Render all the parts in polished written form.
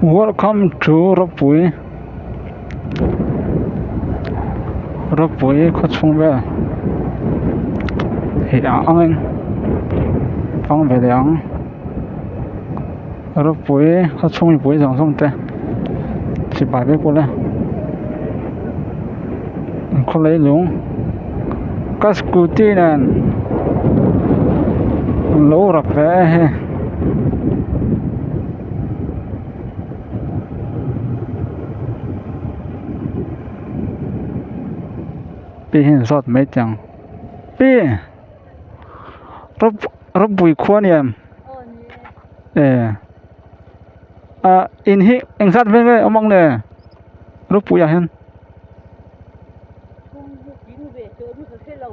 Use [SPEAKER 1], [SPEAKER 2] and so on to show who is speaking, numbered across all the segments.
[SPEAKER 1] Welcome to ropui ropui khawchhung vel hei ang angin fang ve leh ang ropui khawchhung mipui zawng zawng te sipai vek bawk e khaw leilung ka scooty nen lo rap ve e hei. Pi hian zawt mai teh ang pi rawpui khua a ni em e ah in hi eng zat vel nge awm ang le rawpui ah hian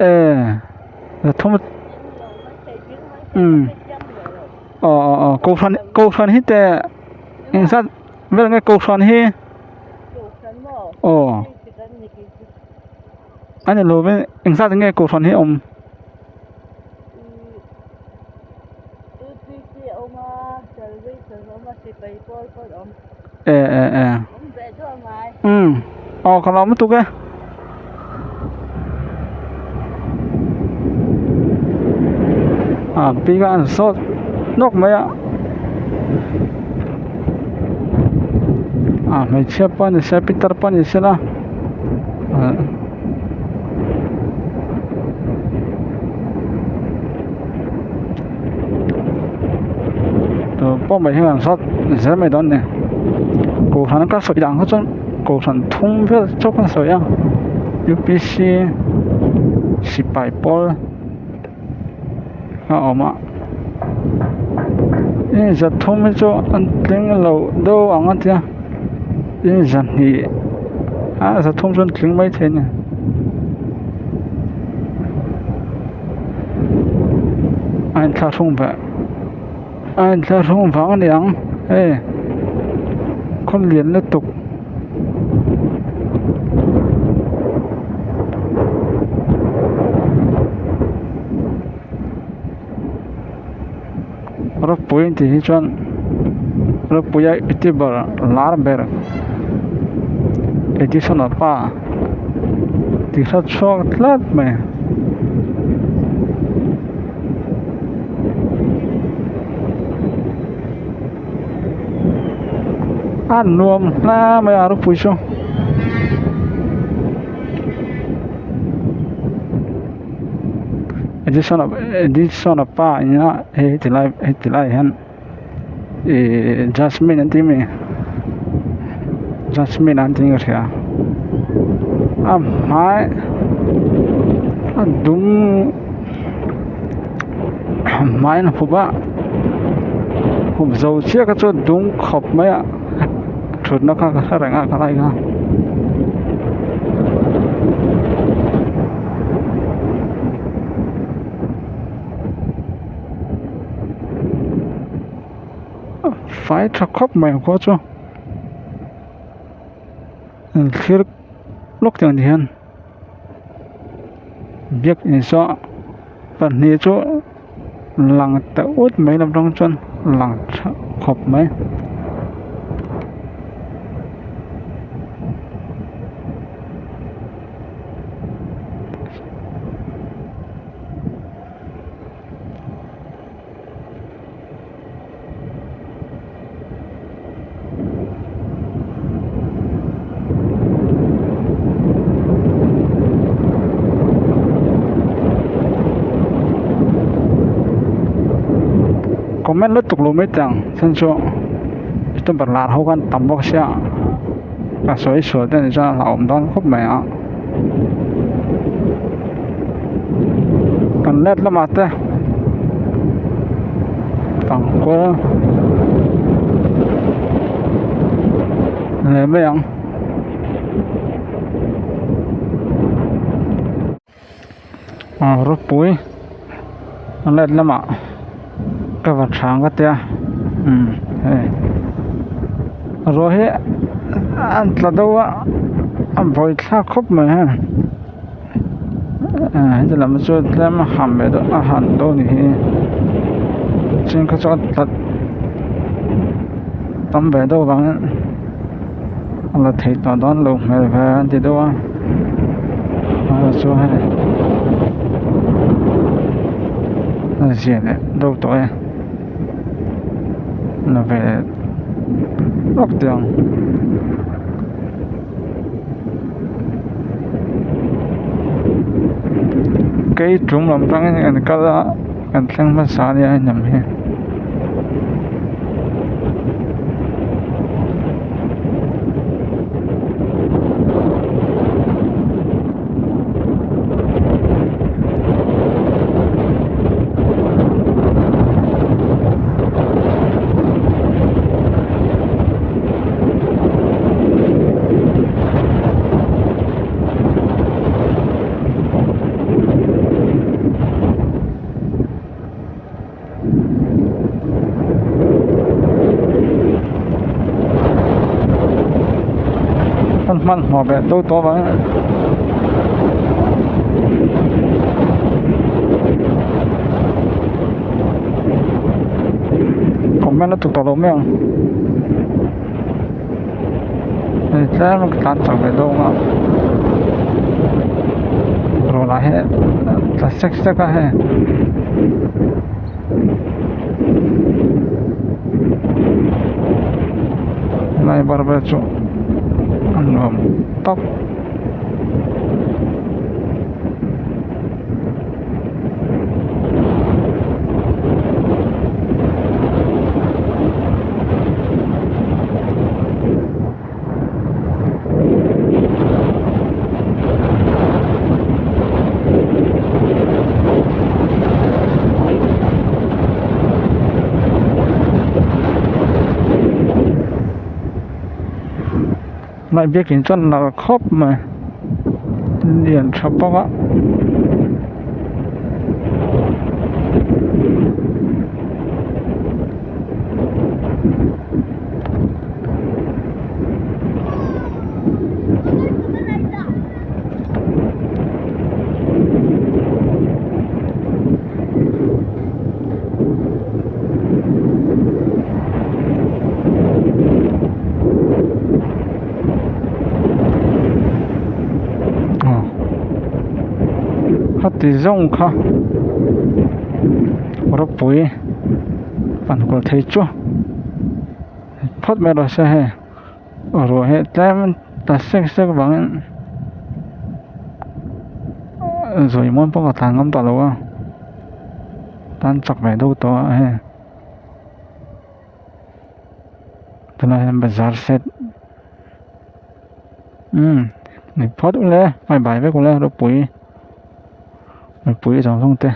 [SPEAKER 1] e thum umm. Aw aw aw kohhran kohhran hi teh engzat vel nge kohhran hi aw a ni lo ve engzat nge kohhran hi a awm. E e e umm aw ka lawm lutuk e. Ah pi kha an sawt nawk mai a ah hmeichhia pawh a ni se pitar pawh a ni se la ah. Tupawh mai hian an sawt zel mai dawn a ni kohhran ka sawi dan kha chuan kohhran thum vel chauh ka sawi a U P C sipai pawl a awm a in za thum hi chu an tling lo deuh ang a tia in zahnih ah za thum chu an tling maithei a ni. A inthlahrung ve a inthlahrung vang a ni ang hei khaw lian lutuk. Rawpui an tih hi chuan rawpuia youtuber lar ber edison a pa tih hrat chhuak tlat mai. A nuam hle mai a rawpui chu. Edison Edison a pa ina hei heti lai heti lai hian ihh jasmine an tih ami jasmine an tih ka hria a hmai a dum hmai an hup a hup zo chiah kha chu a dum khawp mai a thutna kha ka hre reng a ka lai kha. Fai tha khawp mai ang khua chu an thlir lawk tih ang hian biak in saw pahnih chu lang ta ut mai lam tang chuan lang tha khawp mai. Comment lutuk lo mai teh ang chhan chu youtuber lar ho khan tam bawk sia ka sawi sual te ni chuan a hlauhawm dawn khawp mai a. Kan let lamah te tangkawr leh mai ang. Aw rawpui a let lamah ka va chhang ka tia umm hei ruah hi a tla deuh a a buai thlak khawp mai hei heti lam chu tlem a han ve deuh a han deuh a ni hi chhing kha chu a tla. tam ve deuh vangin a la theih tawh dawn loh hmel ve an ti deuh a ah chu hei a zia leh deuh tawh e la ve lawk teh ang. Kei tum lam tangin kan kal a kan thleng hmasa a nia hei lam hi. Kan hmanhmawh beh to tawp ang. Comment a tuk tawh lo mai ang. Hei tlem a tlan chak ve deuh ang a ruah lah hi tla sek sek a hei. Helai bar vel chu a nuam tawp. Hmai biakin chuan nalh khawp mai lian tha bawk a. Khati zawng kha rawpui an kawr thei chu phawt mai rawh se hei ruah hi tlem ta sek sek vangin zawi muang pawh ka tlan ngam tawh lo a tan chak ve deuh tawh a hei. Tunah hian bazar set umm ni phawt ule hmai bai vek ule ropui mipui zawng zawng te.